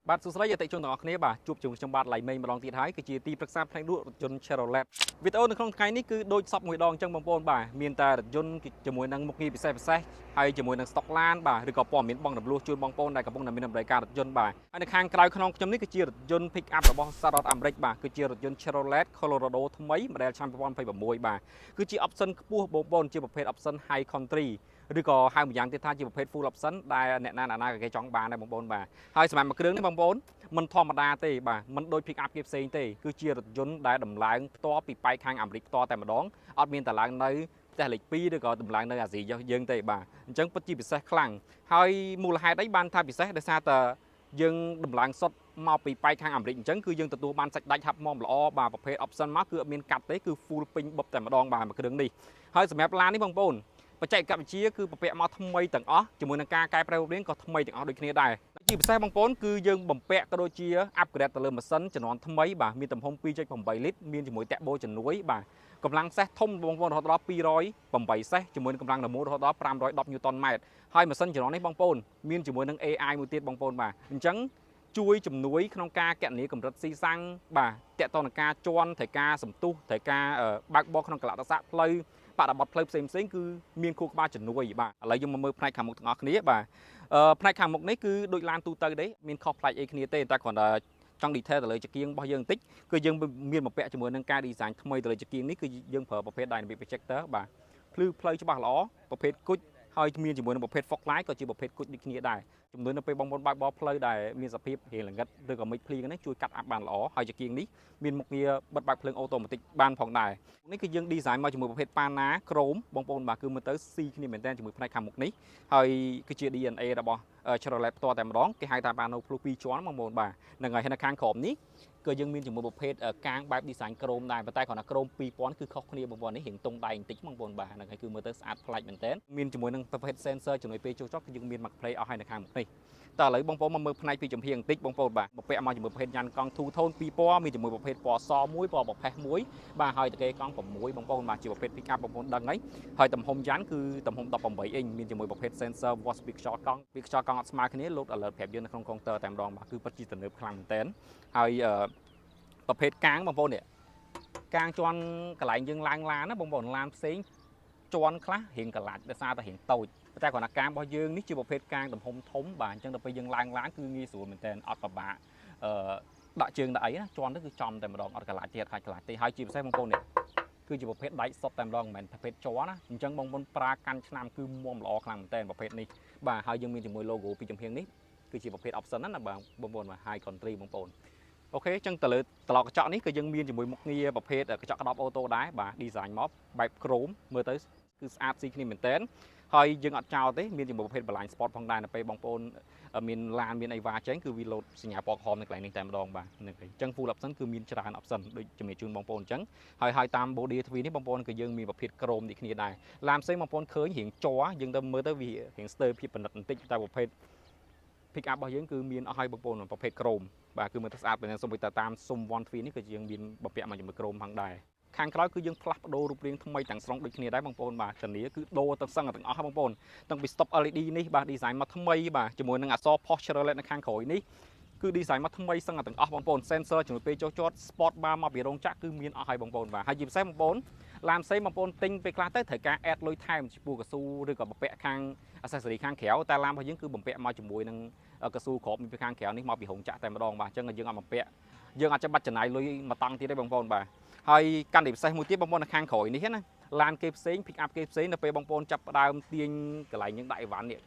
បាទសួស្តីអតិថិជនទាំងអស់គ្នាបាទជួបជាមួយខ្ញុំបាទឡៃមេងម្ដងទៀតហើយគឺជាទីប្រឹក្សាផ្នែកលក់រថយន្ត Chevrolet វីដេអូនៅក្នុងថ្ងៃនេះគឺដូចសពមួយដងអញ្ចឹងបងប្អូនបាទមានតែរថយន្តជាមួយនឹងមុខងារពិសេសពិសេសហើយជាមួយនឹងស្តុកឡានបាទឬក៏ព័ត៌មានបងរំលោះជូនបងប្អូនដែលកំពុងតែមានតម្រូវការរថយន្តបាទហើយនៅខាងក្រៅក្នុងខ្ញុំនេះគឺជារថយន្ត pick up របស់សហរដ្ឋអាមេរិកបាទគឺជារថយន្ត Chevrolet Colorado ថ្មី model ឆ្នាំ2026បាទគឺជា option ខ្ពស់បងប្អូនជាប្រភេទ option High Country ឬក៏ហៅម្យ៉ាងទៀតថាជាប្រភេទ full option ដែលអ្នកណាអ្នកណាក៏គេចង់បានដែរបងប្អូនបាទហើយសម្រាប់មួយគ្រឿងនេះបងប្អូនមិនធម្មតាទេបាទមិនដូច pick up គេផ្សេងទេគឺជារថយន្តដែលដំឡើងផ្ទាល់ពីប៉ែកខាងអាមេរិកផ្ទាល់តែម្ដងអត់មានតម្លើងនៅផ្ទះលេខ2ឬក៏តម្លើងនៅអាស៊ីយើងទេបាទអញ្ចឹងពិតជាពិសេសខ្លាំងហើយមូលហេតុអីបានថាពិសេសដោយសារតែយើងដំឡើងសុទ្ធមកពីប៉ែកខាងអាមេរិកអញ្ចឹងគឺយើងទទួលបានសាច់ដាច់ហាប់មុំល្អបាទប្រភេទ option មកគឺអត់មានកាត់ទេគឺ full ពេញបបតែម្ដងបាទមួយគ្រឿងនេះហើយសម្រាប់ឡាននេះបងប្អូនបច្ចេកវិទ្យាគឺប្រពាក់មកថ្មីទាំងអស់ជាមួយនឹងការកែប្រែរូបរាងក៏ថ្មីទាំងអស់ដូចគ្នាដែរជាពិសេសបងប្អូនគឺយើងបំពាក់ក៏ដូចជា upgrade ទៅលើម៉ាស៊ីនជំនាន់ថ្មីបាទមានទំហំ2.8លីត្រមានជាមួយតាក់បូជំនួយបាទកម្លាំងសេះធំបងប្អូនរហូតដល់208សេះជាមួយនឹងកម្លាំងដមូលរហូតដល់510ញូតុនម៉ែត្រហើយម៉ាស៊ីនជំនាន់នេះបងប្អូនមានជាមួយនឹង AI មួយទៀតបងប្អូនបាទអញ្ចឹងជួយជំនួយក្នុងការកណនាកម្រិតស៊ីសាំងបាទតកតនឹងការជន់ត្រូវការសន្ទុះត្រូវការបើកបរក្នុងកលៈទេសៈផ្លូវបរិបទផ្លូវផ្សេងផ្សេងគឺមានខួរក្បាលជំនួយបាទឥឡូវយើងមកមើលផ្នែកខាងមុខទាំងអស់គ្នាបាទផ្នែកខាងមុខនេះគឺដូចឡានទូទៅទេមានខុសប្លែកអីគ្នាទេតែគ្រាន់តែចង់ detail ទៅលើចង្គៀងរបស់យើងបន្តិចគឺយើងមានបំពាក់ជាមួយនឹងការ design ថ្មីទៅលើចង្គៀងនេះគឺយើងប្រើប្រភេទ dynamic projector បាទភ្លឺផ្លូវច្បាស់ល្អប្រភេទគុជហើយមានជាមួយនឹងប្រភេទ fog light ក៏ជាប្រភេទគុជដូចគ្នាដែរចំនួននៅពេលបងប្អូនបើកបរផ្លូវដែលមានសភាពរៀងល្ងិតឬក៏មេឃភ្លៀងនេះជួយកាត់អាប់បានល្អហើយចង្គៀងនេះមានមុខងារបិទបើកភ្លើង automatic បានផងដែរនេះគឺយើង design មកជាមួយប្រភេទប៉ាណា chrome បងប្អូនបាទគឺមើលទៅស៊ីគ្នាមែនទែនជាមួយផ្នែកខាងមុខនេះហើយគឺជា DNA របស់ Chevrolet ផ្ទាល់តែម្ដងគេហៅថាប៉ាណូភ្លុះ2ជាន់បងប្អូនបាទហ្នឹងហើយហើយនៅខាងក្រោមនេះក៏យើងមានជាមួយប្រភេទកាងបែប design chrome ដែរប៉ុន្តែគ្រាន់តែ chrome 2000គឺខុសគ្នាបងប្អូននេះរៀងតុងដៃបន្តិចបងប្អូនបាទហ្នឹងហើយគឺមើលទៅស្អាតប្លែកមែនទែនមានជាមួយនឹងប្រភេទ sensor ជំនួយពេលចូលចុះគឺយើងមានមក play អស់ហើយនៅខាងមុខនេះតើឥឡូវបងប្អូនមកមើលផ្នែកពីចំហៀងបន្តិចបងប្អូនបាទបំពាក់មកជាមួយប្រភេទញ៉ាន់កង់ two tone 2ពណ៌មានជាមួយប្រភេទពណ៌សមួយពណ៌ប្រផេះមួយបាទហើយតកេកង់6បងប្អូនបាទជាប្រភេទ pick up បងប្អូនដឹងហើយហើយទំហំយ៉ាន់គឺទំហំ18អ៊ីញមានជាមួយប្រភេទ sensor វាស់ speed ខ្យល់កង់ពីខ្យល់កង់អត់ស្មើគ្នាលោត alert ប្រាប់យើងនៅក្នុងកុងទ័រតែម្ដងបាទគឺពិតជាទំនើបខ្លាំងមែនទែនហើយប្រភេទកាងបងប្អូននេះកាងជន់កន្លែងយើងឡើងឡានណាបងប្អូនឡានផ្សេងជន់ខ្លះរៀងកលាច់ដោយសារតែរៀងតូចតែគ្រាន់តែកាងរបស់យើងនេះជាប្រភេទកាងទំហំធំបាទអញ្ចឹងដល់ពេលយើងឡើងឡានគឺងាយស្រួលមែនទែនអត់ពិបាកអឺដាក់ជើងដាក់អីណាជន់ទៅគឺចំតែម្ដងអត់កលាច់ទៀតខាច់កលាច់ទេហើយជាពិសេសបងប្អូននេះគឺជាប្រភេទដែកសុតតែម្ដងមិនមែនប្រភេទជ័រណាអញ្ចឹងបងប្អូនប្រើកាន់ឆ្នាំគឺមុំល្អខ្លាំងមែនទែនប្រភេទនេះបាទហើយយើងមានជាមួយ logo ពីចំហៀងនេះគឺជាប្រភេទ option ណាបាទបងប្អូនបាទ High Country បងប្អូន OK អញ្ចឹងទៅលើត្រឡោកកញ្ចក់នេះគឺយើងមានជាមួយមុខងារប្រភេទកញ្ចក់ក្តោប auto ដែរបាទ design មកបែប chrome មើលទៅគឺស្អាតស៊ីគ្នាមែនទែនហើយយើងអត់ចោលទេមានជាមួយប្រភេទ blind spot ផងដែរនៅពេលបងប្អូនមានឡានមានអីវ៉ាចេញគឺវាលោតសញ្ញាពណ៌ក្រហមនៅកន្លែងនេះតែម្ដងបាទហ្នឹងហើយអញ្ចឹង full option គឺមានច្រើន option ដូចជំរាបជូនបងប្អូនអញ្ចឹងហើយហើយតាម body ទ្វារនេះបងប្អូនក៏យើងមានប្រភេទ chrome ដូចគ្នាដែរឡានផ្សេងបងប្អូនឃើញរៀងជ័រយើងទៅមើលទៅវារៀងស្ទើរភាពប៉និតបន្តិចតែប្រភេទ pick up របស់យើងគឺមានអស់ហើយបងប្អូនប្រភេទ chrome បាទគឺមើលទៅស្អាតមែនសូម្បីតែតាមស៊ុំ one ទ្វារនេះក៏យើងមានបំពាក់មកជាមួយ chrome ផងដែរខាងក្រោយគឺយើងផ្លាស់ប្ដូររូបរាងថ្មីទាំងស្រុងដូចគ្នាដែរបងប្អូនបាទធានាគឺដូរទាំងសឹងទាំងអស់បងប្អូនតាំងពី stop LED នេះបាទ design មកថ្មីបាទជាមួយនឹងអក្សរ Post Chevrolet នៅខាងក្រោយនេះគឺ design មកថ្មីសឹងទាំងអស់បងប្អូន sensor ជាមួយពេលចុះចត sport bar មកពីរោងចក្រគឺមានអស់ហើយបងប្អូនបាទហើយជាពិសេសបងប្អូនឡានផ្សេងបងប្អូនទិញពេលខ្លះទៅត្រូវការ add លុយថែមចំពោះកស៊ូឬក៏បំពាក់ខាង accessory ខាងក្រៅតែឡានរបស់យើងគឺបំពាក់មកជាមួយនឹងកស៊ូក្របពីខាងក្រៅនេះមកពីរោងចក្រតែម្ដងបាទអញ្ចឹងយើងអត់បំពាក់យើងអាចចាំបាច់ចំណាយលុយមួយតង់ទៀតទេបងប្អូនបាទហើយកាន់តែពិសេសមួយទៀតបងប្អូននៅខាងក្រោយនេះណាឡានគេផ្សេង pick up គេផ្សេងនៅពេលបងប្អូនចាប់ផ្ដើមទាញកន្លែងយើងដាក់អីវ៉ាន់នេះ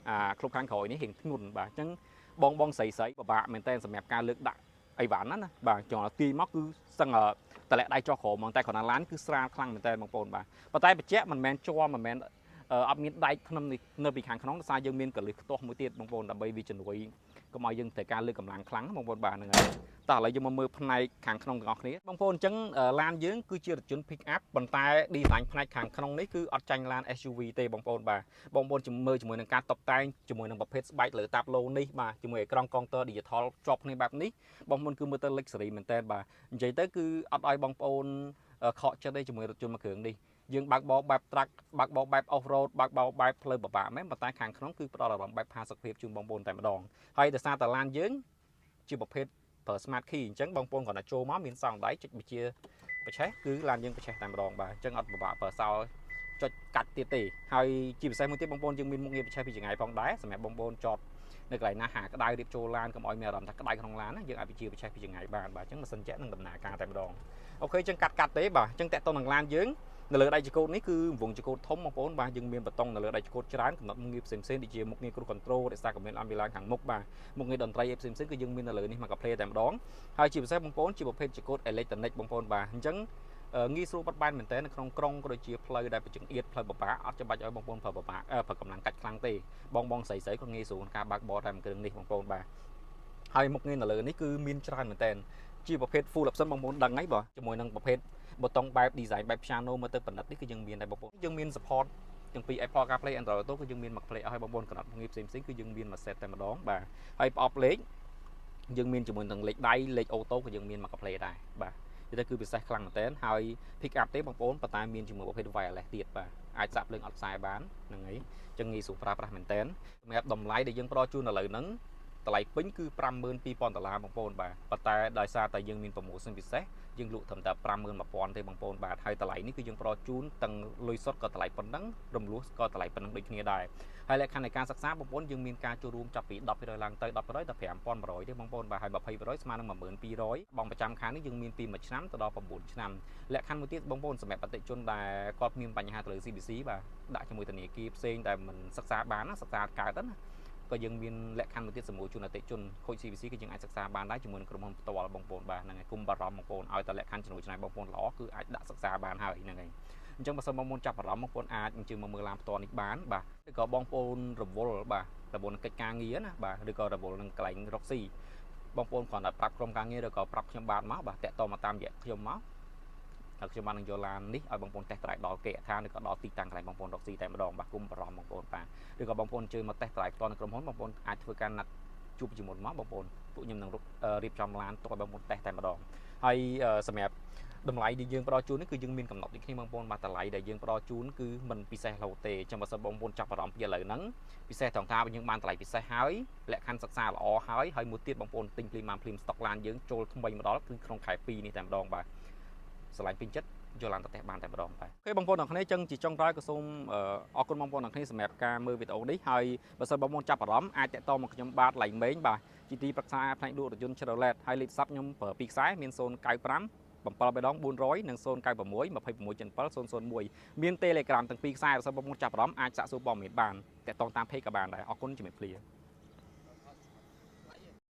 អាក្លុបខាងក្រោយនេះរៀងធ្ងន់បាទអញ្ចឹងបងបងស្រីស្រីពិបាកមែនតើសម្រាប់ការលើកដាក់អីវ៉ាន់ណាណាបាទចង់ទាញមកគឺសឹងតម្លាក់ដៃចុះក្រោមហ្មងតែគ្រាន់តែឡានគឺស្រាលខ្លាំងមែនតើបងប្អូនបាទប៉ុន្តែបញ្ជាក់មិនមែនជាប់មិនមែនអត់មានដែកធ្នឹមនៅពីខាងក្នុងដោយសារយើងមានកលឹះខ្ទាស់មួយទៀតបងប្អូនដើម្បីវាជំនួយកុំឲ្យយើងត្រូវការលើកកម្លាំងខ្លាំងបងប្អូនបាទហ្នឹងហើយតោះឥឡូវយើងមកមើលផ្នែកខាងក្នុងទាំងអស់គ្នាបងប្អូនអញ្ចឹងឡានយើងគឺជារថយន្ត pick up ប៉ុន្តែ design ផ្នែកខាងក្នុងនេះគឺអត់ចាញ់ឡាន SUV ទេបងប្អូនបាទបងប្អូនជំមើលជាមួយនឹងការតុបតែងជាមួយនឹងប្រភេទស្បែកលើតាបឡូនេះបាទជាមួយអេក្រង់កុងទ័រ digital ជាប់គ្នាបែបនេះបងប្អូនគឺមើលទៅ luxury មែនតើបាទនិយាយទៅគឺអត់ឲ្យបងប្អូនខកចិត្តទេជាមួយរថយន្តមួយគ្រឿងនេះយើងបើកបរបែប truck បើកបរបែប off road បើកបរបែបផ្លូវពិបាកមែនប៉ុន្តែខាងក្នុងគឺផ្ដល់អារម្មណ៍បែបផាសុកភាពជូនបងប្អូនតែម្ដងហើយដោយសារតែឡានយើង ជាប្រភេទប្រើ smart key អញ្ចឹងបងប្អូនគ្រាន់តែចូលមកមានសោដៃចុចបញ្ជាបញ្ឆេះគឺឡានយើងបញ្ឆេះតែម្ដងបាទអញ្ចឹងអត់ពិបាកប្រើសោចុចកាច់ទៀតទេហើយជាពិសេសមួយទៀតបងប្អូនយើងមានមុខងារបញ្ឆេះពីចម្ងាយផងដែរសម្រាប់បងប្អូនចតនៅកន្លែងណាហាក្តៅរៀបចូលឡានកុំឲ្យមានអារម្មណ៍ថាក្តៅក្នុងឡានណាយើងអាចបញ្ជាបញ្ឆេះពីចម្ងាយបានបាទអញ្ចឹងម៉ាស៊ីនត្រជាក់នឹងដំណើរការតែម្ដង OK អញ្ចឹងកាត់កាត់ទេបាទអញ្ចឹងតាក់ទងនឹងឡានយើងនៅលើដៃចង្កូតនេះគឺវងចង្កូតធំបងប្អូនបាទយើងមានបតុងនៅលើដៃចង្កូតច្រើនកំណត់មុខងារផ្សេងៗដូចជាមុខងារ cruise control រក្សាកម្រិតអំពីឡានខាងមុខបាទមុខងារតន្ត្រីផ្សេងៗគឺយើងមាននៅលើនេះមកកាផ្លេតែម្ដងហើយជាពិសេសបងប្អូនជាប្រភេទចង្កូត electronic បងប្អូនបាទអញ្ចឹងងាយស្រួលបត់បែនមែនតើនៅក្នុងក្រុងក៏ដូចជាផ្លូវដែលប្រជឹងអៀតផ្លូវពិបាកអត់ចាំបាច់ឲ្យបងប្អូនប្រើពិបាកប្រើកម្លាំងកាច់ខ្លាំងទេបងបងស្រីស្រីក៏ងាយស្រួលក្នុងការបើកបរតែមួយគ្រឿងនេះបងប្អូនបាទហើយមុខងារនៅលើនេះគឺមានច្រើនមែនតើជាប្រភេទ full option បងប្អូនដឹងហើយបាទជាមួយនឹងប្រភេទប៊ូតុងបែប design បែប piano មើលទៅប៉និតនេះគឺយើងមានដែរបងប្អូនយើងមាន support ទាំងពី Apple CarPlay Android Auto គឺយើងមានមក play ឲ្យបងប្អូនកំណត់មុខងារផ្សេងៗគឺយើងមានមួយ set តែម្ដងបាទហើយប្រអប់លេខយើងមានជាមួយនឹងលេខដៃលេខ auto ក៏យើងមានមក play ដែរបាទនិយាយទៅគឺពិសេសខ្លាំងមែនទែនហើយ pick up ទេបងប្អូនប៉ុន្តែមានជាមួយប្រភេទ wireless ទៀតបាទអាចសាកភ្លើងអត់ខ្សែបានហ្នឹងហើយអញ្ចឹងងាយស្រួលប្រើប្រាស់មែនទែនសម្រាប់តម្លៃដែលយើងផ្ដល់ជូនឥឡូវហ្នឹងតម្លៃពេញគឺ52,000ដុល្លារបងប្អូនបាទប៉ុន្តែដោយសារតែយើងមាន promotion ពិសេសយើងលក់ត្រឹមតែ51,000ទេបងប្អូនបាទហើយតម្លៃនេះគឺយើងផ្ដល់ជូនទាំងលុយសុទ្ធក៏តម្លៃប៉ុណ្ណឹងរំលោះក៏តម្លៃប៉ុណ្ណឹងដូចគ្នាដែរហើយលក្ខខណ្ឌនៃការសិក្សាបងប្អូនយើងមានការចូលរួមចាប់ពី10%ឡើងទៅ10%ដល់5100ទេបងប្អូនបាទហើយ20%ស្មើនឹង12,000បងប្រចាំខែនេះយើងមានពី1ឆ្នាំទៅដល់9ឆ្នាំលក្ខខណ្ឌមួយទៀតបងប្អូនសម្រាប់អតិថិជនដែលគាត់មានបញ្ហាទៅលើ CBC បាទដាក់ជាមួយធនាគារផ្សេងដែលមិនសិក្សាបានណាសិក្សាកើតណាក៏យើងមានលក្ខខណ្ឌមួយទៀតសម្រួលជូនអតិថិជនខូច CBC គឺយើងអាចសិក្សាបានដែរជាមួយនឹងក្រុមហ៊ុនផ្ទាល់បងប្អូនបាទហ្នឹងហើយគុំបារម្ភបងប្អូនឲ្យតែលក្ខខណ្ឌចំណូលចំណាយបងប្អូនល្អគឺអាចដាក់សិក្សាបានហើយហ្នឹងហើយអញ្ចឹងបើសិនបងប្អូនចាប់អារម្មណ៍បងប្អូនអាចអញ្ជើញមកមើលឡានផ្ទាល់នេះបានបាទឬក៏បងប្អូនរវល់បាទរវល់នឹងកិច្ចការងារណាបាទឬក៏រវល់នឹងកន្លែងរកស៊ីបងប្អូនគ្រាន់តែប្រាប់ក្រុមការងារឬក៏ប្រាប់ខ្ញុំបាទមកបាទតាក់ទងមកតាមរយៈខ្ញុំមកហើយខ្ញុំបាននឹងយកឡាននេះឲ្យបងប្អូន test drive ដល់គេហដ្ឋានឬក៏ដល់ទីតាំងកន្លែងបងប្អូនរកស៊ីតែម្ដងបាទគុំបារម្ភបងប្អូនបាទឬក៏បងប្អូនអញ្ជើញមក test drive ផ្ទាល់នៅក្រុមហ៊ុនបងប្អូនអាចធ្វើការណាត់ជួបជាមុនមកបងប្អូនពួកខ្ញុំនឹងរៀបចំឡានទុកឲ្យបងប្អូនតេស្តតែម្ដងហើយសម្រាប់តម្លៃដែលយើងផ្ដល់ជូននេះគឺយើងមានកំណត់ដូចគ្នាបងប្អូនបាទតម្លៃដែលយើងផ្ដល់ជូនគឺមិនពិសេសរហូតទេអញ្ចឹងបើសិនបងប្អូនចាប់អារម្មណ៍ពីឥឡូវហ្នឹងពិសេសត្រង់ថាយើងបានតម្លៃពិសេសហើយលក្ខខណ្ឌសិក្សាល្អហើយហើយមួយទៀតបងប្អូនទិញភ្លាមបានភ្លាមស្តុកឡានយើងចូលថ្មីមកដល់គឺក្នុងខែ2នេះតែម្ដងបាទស្រឡាញ់ពេញចិត្តយកឡានទៅផ្ទះបានតែម្ដងបាទ OK បងប្អូនទាំងគ្នាចឹងជាចុងក្រោយក៏សូមអរគុណបងប្អូនទាំងគ្នាសម្រាប់ការមើលវីដេអូនេះហើយបើសិនបងប្អូនចាប់អារម្មណ៍អាចតាក់ទងមកខ្ញុំបាទឡៃមេងបាទជាទីប្រឹក្សាផ្នែកលក់រថយន្ត Chevrolet ហើយលេខទូរស័ព្ទខ្ញុំប្រើពីរខ្សែមាន095 7ដង400និង096 2677 001មាន Telegram ទាំងពីរខ្សែបើសិនបងប្អូនចាប់អារម្មណ៍អាចសាកសួរព័ត៌មានបានតាក់ទងតាម page ក៏បានដែរអរគុណជំរាបលា។